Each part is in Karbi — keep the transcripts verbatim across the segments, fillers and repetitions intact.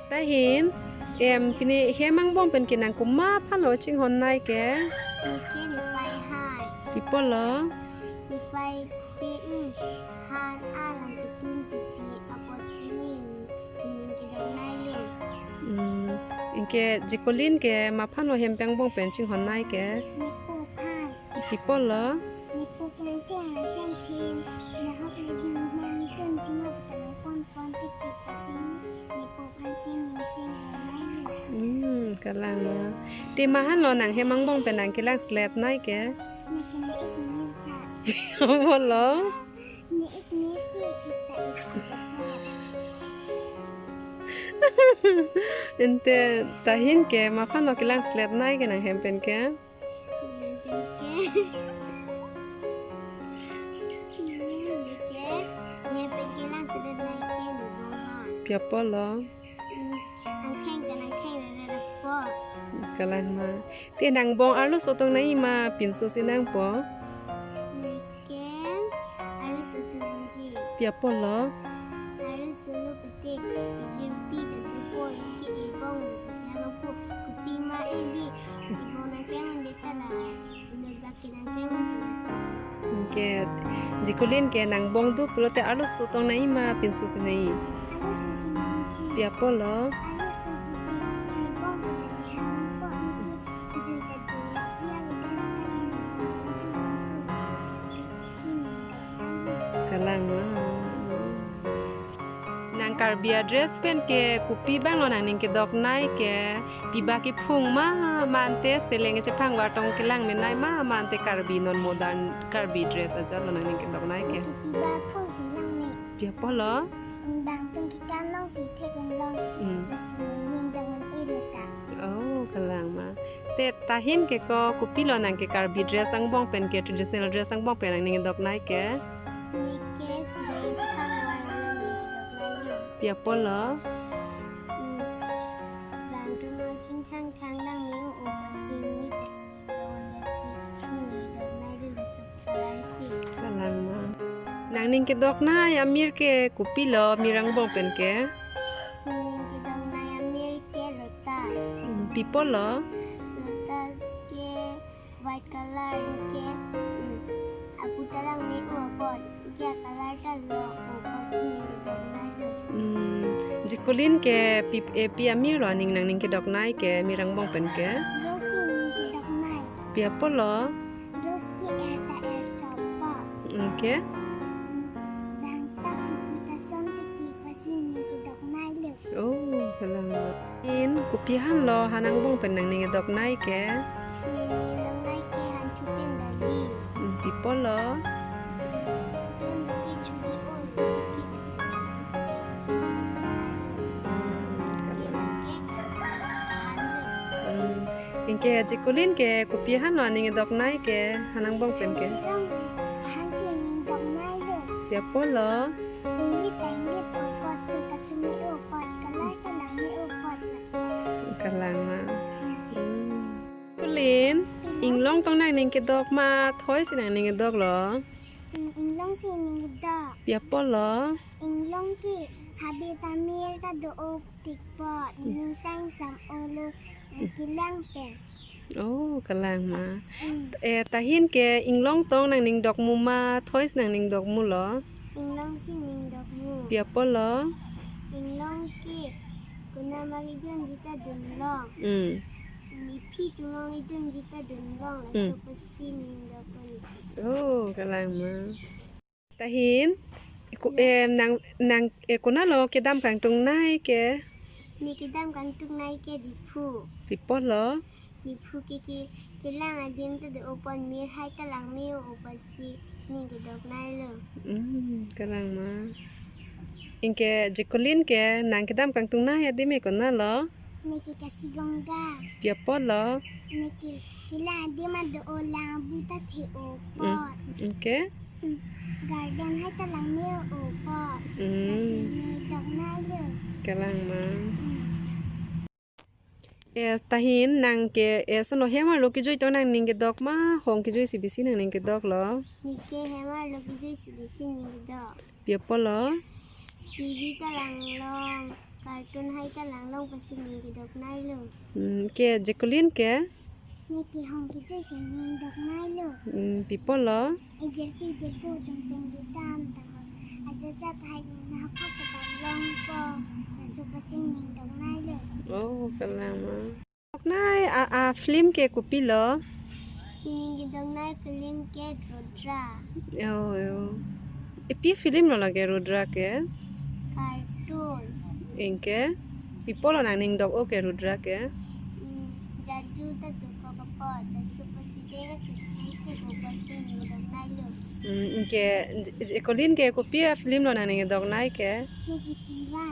Tahin, em, pini hem angbong pen ke nang komat aphan lo chinghon nai ke? Neke nepei hai. Pi apot lo? Nepei ke, mm, han alang ketum pipi apotsi ne, ne kedok nai lo. Hmm, anke Jekolin ke komat aphan lo hem angbong pen chinghon nai ke? Nepo aphan. Pi apot lo? Nepo ke nang theng, nang theng phin, nahok le nang tun chima puta nang pon pon tik tik pasi, nepo aphan si ne chinghon nai lo. Hmm, kalang lo. Te komat aphan lo nang hem angbong pen nang kelang slet nai ke? Neke ne-ik ne-ik ta. Pi apot lo? Ne-ik ne-ik ke ik ta ik ta. Ante tahin ke komat aphan lo kelang slet nai ke nang hem pen ke? Ne hem pen ke. Ne hem pen ke, ne hem pen kelang slet nai ke ne bong ha. Pi apot lo? Hmm, nang theng ta nang theng re re po. Kalang ma. Te nang bong arloso tong nai ma pinso si nangpo? Neke arloso si nangji. Pi apot lo? Arloso lo pute, ijirpi ta tupo, anke ibong ta jalo po. Kopima ibi, ibong nang kemang de ta la. Inut baki nang kemang de ta la. Anke, Jekolin ke nang bong do pulote arloso tong nai ma pinso si nai? Arloso si nangji. Pi apot lo? Arloso pute, ibong pute jihang po, anke jui ta jui la, pia le ta sta ni, jui la, jui la. Kalang ma. Nang Karbi adress pen ke kopi abang lo nangning kedok nai ke? Pi ba kiphung ma, mante seleng chephang vartong kelang menai ma, mante Karbi non modern Karbi dress ajat lo nangning kedok nai ke? Neke pi ba phung si lang me. Pi apot lo? Bang tung kekan long si thek long. Hmm. Lasi ne ning dong an e lo ta. Oh, kalang ma. Te tahin ke ko kopi lo nang ke Karbi dress angbong pen ke traditional dress angbong pen nangning kedok nai ke? Neke seleng chephang var nangning kedok nai lo. Pi apot lo? Hmm. Bang tung ma chingthang thang lang me o o pasi ne ta lo, lasi ne kedok nai lo laso color si. Kalang ma. Nangning kedok nai amir ke kopi lo mir angbong pen ke? Nangning kedok nai amir ke lotus. Hmm, pi apot lo? Lotus ke white color ke, hmm, aputa lang me o apot, ke color ta lo o apotsi ne kedok nai lo. Hmm, Jekolin ke pi, eh, pi amir lo aning nangning kedok nai ke mir angbong pen ke? Rose si ning kedok nai. Pi apot lo? Rose ke er ta er chokpo. Anke? Bang ta pupu ta son titi pasi ne kedok nai lo. Oh, kalang. In, kopi han lo han angbong pen nangning kedok nai ke? Nangning kedok nai ke hanthu pen dali. Hmm, pi apot lo? Tun ke churi o, ke churi. Ke nang ke han lo. Hmm. Anke Jekolin ke kopi han lo aning kedok nai ke han angbong pen ke? Hansi long, hansi ning dok nai lo. Pi apot lo? Ingit ta ingit o apot, chot ta chumi o apot, color ta lang me o apot. Kalang ma. Hmm. Kulin, inglong tong nangning kedok ma, thoi si nangning kedok lo? Hmm, inglong si ning kedok. Pi apot lo? Inglong ke habe ta mir ta do o tik apot, ning tang sam o lo, kelang pen. Oh, kalang ma. Hmm. Eh, tahin ke inglong tong nangning dok mu ma, thoi si nangning dok mu lo? Inglong si ning dok mu. Pi apot lo? Inglong ke konat ma idunji ta dun long. Hmm. Iphi cholong idunji ta dun long, hmm, laso pasi ning dok mu. Oh, kalang ma. Tahin, ko-, ya, em, nang, nang, eh, konat lo kedam kangtung nai ke? Ne kedam kangtung nai ke Diphu. Pi apot lo? Diphu ke, ke, kelang adim ta do o apot, mir hai ta lang me o apotsi ne kedok nai lo. Hmm, kalang ma. Anke Jekolin ke nang kedam kangtung nai adim ke konat lo? Neke Khasi Ganga. Pi apot lo? Neke kelang adim ta do o, lang abu ta the o apot. Hmm, anke? Hmm, garden hai ta lang me o apot. Hmm. Lasi ne dok nai lo. Kalang ma. Hmm. Eh, tahin nang ke, eh, sono hem arlo kejui tong nangning kedok ma, hong kejui si bisi nangning kedok lo? Neke hem arlo kejui si bisi ning kedok. Pi apot lo? T V ta lang long, Cartoon hai ta langlong pasi ning kedok nailo. Hmm, ke Jekolin ke? Ne kehong kecho si ning dok nailo. Hmm, pi apotlo? Ejerpi ejerpo tongpeng kedam ta ho. Ajat jat hai nahok kedam longpo. Laso pasi ning dok nailo. Oh, kalang ma. Dok nai a, a film ke kopilo? Ning kedok nai film ke Rudra. Oh, oh. Ipi film lo lake Rudra ke? Cartoon. Anke? Pi apotlo nang ning dok-o ke Rudra ke? Hmm, jadu ta dokok apot. Laso pasi de ke thek thek o pasi ning dok nailo. Hmm, anke J-, Jekolin ke kopi a film lo nang ning dok nai ke? Ne ke Siva.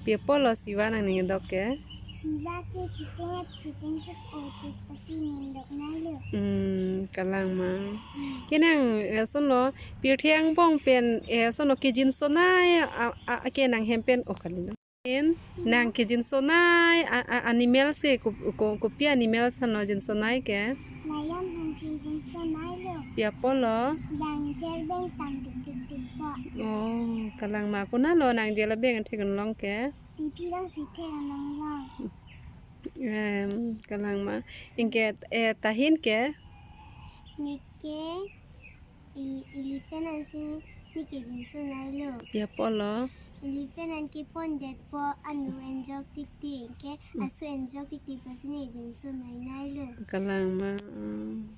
Pi apotlo Siva nang ning dok ke? Siva ke chiteng chiteng ke o tik pasi ning dok nailo. Hmm, kalang ma. Hmm. Ke nang, eh, ason lo, pirthe angbong pen, eh, ason lo kejinso nai, a, a, a, ke nang hem pen, oh, kalilo. Pen, nang kejinso nai, a, a, animals ke, ko, ko, kopi animals han lo jinso nai ke? Lion han si jinso nailo. Pi apotlo? Bang jerbeng tang tik tik tik po. Oh, kalang ma. Konatlo nang jel abeng thek-un long ke? T V along si thek-un long long. Em, kalang ma. Anke, eh, tahin ke? Ne ke ele-, elephant ansi ne kejinso nailo. Pi apotlo? Elephant an kepondetpo anu enjok tik tik ke, hmm, aso enjok tik tik pasi ne jinso nai nailo. Kalang ma. Hmm.